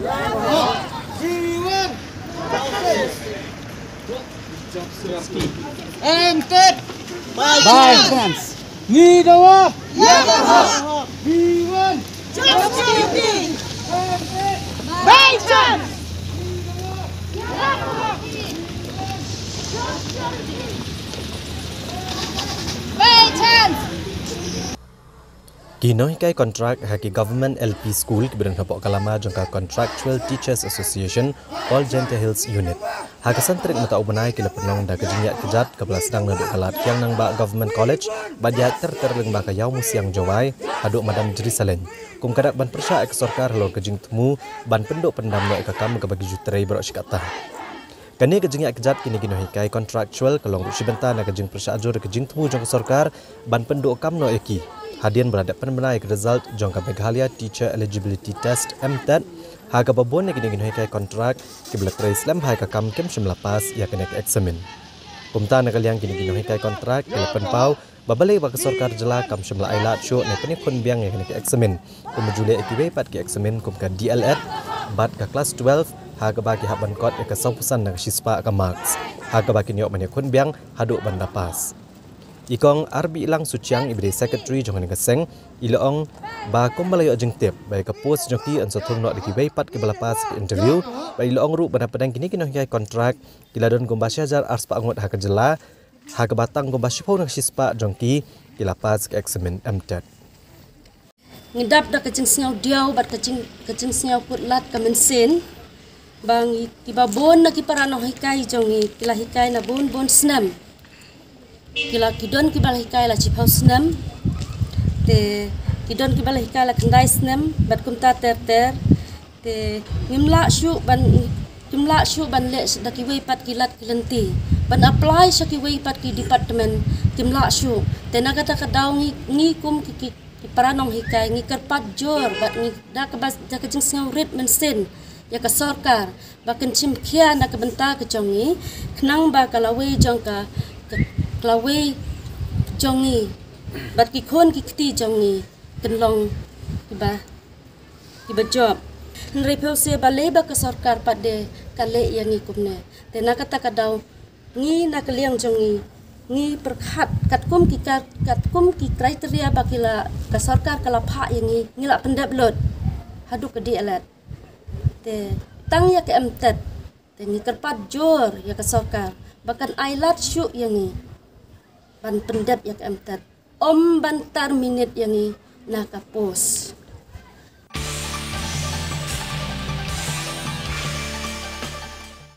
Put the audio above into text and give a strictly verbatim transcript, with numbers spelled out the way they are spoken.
Jiwang. Entet. Bai chance. Ngi dawa. Jiwang. Bai chance. Bai chance. Ki nonghikai kontrak ha ki Government L P School kiba don hapoh ka lama jong ka Contractual Teachers Association, All Jaintia Hills Unit, ha ka san tarik mynta u bnai ki la pynlong da ka jingïaid kjat kaba la sdang naduh ka lad Kiang Nangbah Government College bad ïaid ter ter lyngba ka Ïawmusiang Jowai haduh Madan Jrisaleng, kum ka dak ban pyrshah ïa ka sorkar halor ka jingthmu ban pynduh pyndam noh ïa ka kam kaba ki ju trei baroh shi katta. Kane ka jingïaid kjat kine ki nonghikai contractual ka long ruh shi bynta na ka jingpyrshah jur ïa ka jingthmu jong ka sorkar ban pynduh kam noh ïa ki, hadien ba la dep pynbna ïa ka result jong ka Meghalaya Teacher Eligibility Test, MTET, ha kaba bun na kine ki nonghikai kontrak kiba la trei slem ha ka kam kim shym la pass ïa kane ka eksamin. Kumta na ka liang kine ki nonghikai kontrak ki la pynpaw ba balei ba ka sorkar jylla kam shym la ai lad shuh ne pynïakhun biang ïa kane ka eksamin, kumba ju leh ïa kiwei pat ki eksamin kum ka D.El.Ed bad ka klas twelve, ha kaba ki hap ban kot ïa ka sawphew san na ka shispah ka marks, ha kaba kin ïoh ban ïakhun biang haduh ban da pass. I Kong Arbilang Suchiang, iba dei secretary jong kane ka seng, i la ong ba kumba la ïoh jingtip ba ïa ka post jong ki yn sa thung noh da kiwei pat kiba la pass ka interview, bad i la ong ruh ba na pdeng kine ki nonghikai kontrak ki la don kumba shi hajar arspah ngut ha ka jylla, ha kaba tang kumba shiphew na ka shispah jong ki ki la pass ka eksamin MTET. Ngi dap da ka jingsngewdiaw bad ka jing, ka jingsngewkhuslai ka mynsiem ba ngi, kiba bun na ki para nonghikai jong ngi ki la hikai na bun bun snem. Ki la, ki don kiba la hikai la shiphew snem, te ki don kiba la hikai la khyndai snem bad kumta ter ter. Te ngim lah shuh ban, ngim lah shuh ban leh da kiwei pat ki lad ki lynti, ban apply sha kiwei pat ki department, ngim lah shuh. Te na kata ka daw ngi, ngi kum ki, ki, ki para nonghikai ngi kyrpad jur bad ngi da kaba, da ka jingsngewrit mynsiem ïa ka sorkar ba kan shim khia na ka bynta ka jong ngi, khnang ba ka lawei jong ka, ka, ka lawei jong ngi bad ki khun ki kti jong ngi kan long kiba, kiba jop. Hynrei phi sngewsih balei ba ka sorkar pat de ka leh ïa ngi kumne. Te na kata ka daw ngi na ka liang jong ngi, ngi pyrkhat katkum ki ka, katkum ki criteria ba ki la, ka sorkar ka la phah ïa ngi, ngi la pyndep lut haduh ka D.El.Ed. Te tang ïa ka MTET te ngi kyrpad jur ïa ka sorkar ba kan ai lad shuh ïa ngi ban pyndep ïa ka MTET, ym ban terminate ïa ngi na ka post.